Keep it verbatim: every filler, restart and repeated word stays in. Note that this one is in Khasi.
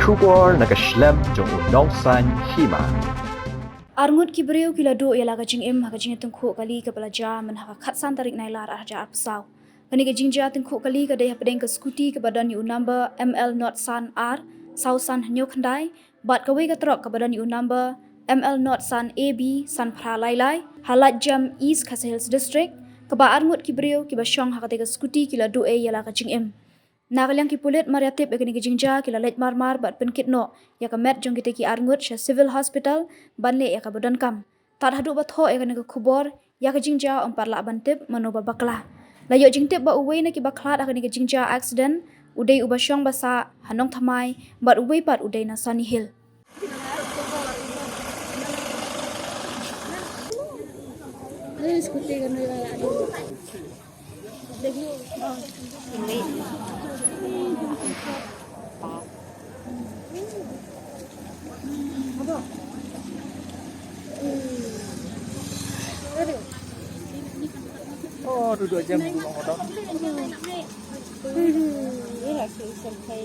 Khubor na ka shlem jong u nongsan hima. Arngut ki briew ki la duh ïa la ka jingim ha ka jingtyngkhuh kali kaba la jia mynha ka khatsan tarik Nailar arhajar arphew saw. Kane ka jingjia tyngkhuh kali ka dei hapdeng ka skuti kaba don ïa u number M L not san ar saw san hynñiew khyndai bad kawei ka trok kaba don ïa u number M L not san A B san phra lai lai ha Laitjem, East Khasi Hills District, kaba arngut ki briew kiba shong ha katei ka skuti ki la duh ei ïa la ka jingim. Na ka liang ki pulit, mar ïa tip ïa kane ka jingjia, ki la leit marmar bad pynkit noh ïa ka met jong kitei ki arngut sha Civil Hospital ban leh ïa kaba donkam. Tad haduh ba thoh ïa kane ka khubor, ïa ka jingjia ym pat lah ban tip mano ba bakla. La ïoh jingtip ba uwei na kiba khlad ha kane ka jingjia accident u dei uba shong ba sah ha Nongthymmai bad uwei pat u dei na Sunny Hill. Oh, duduk aja, ngomong orang. Ini lah, saya sampai.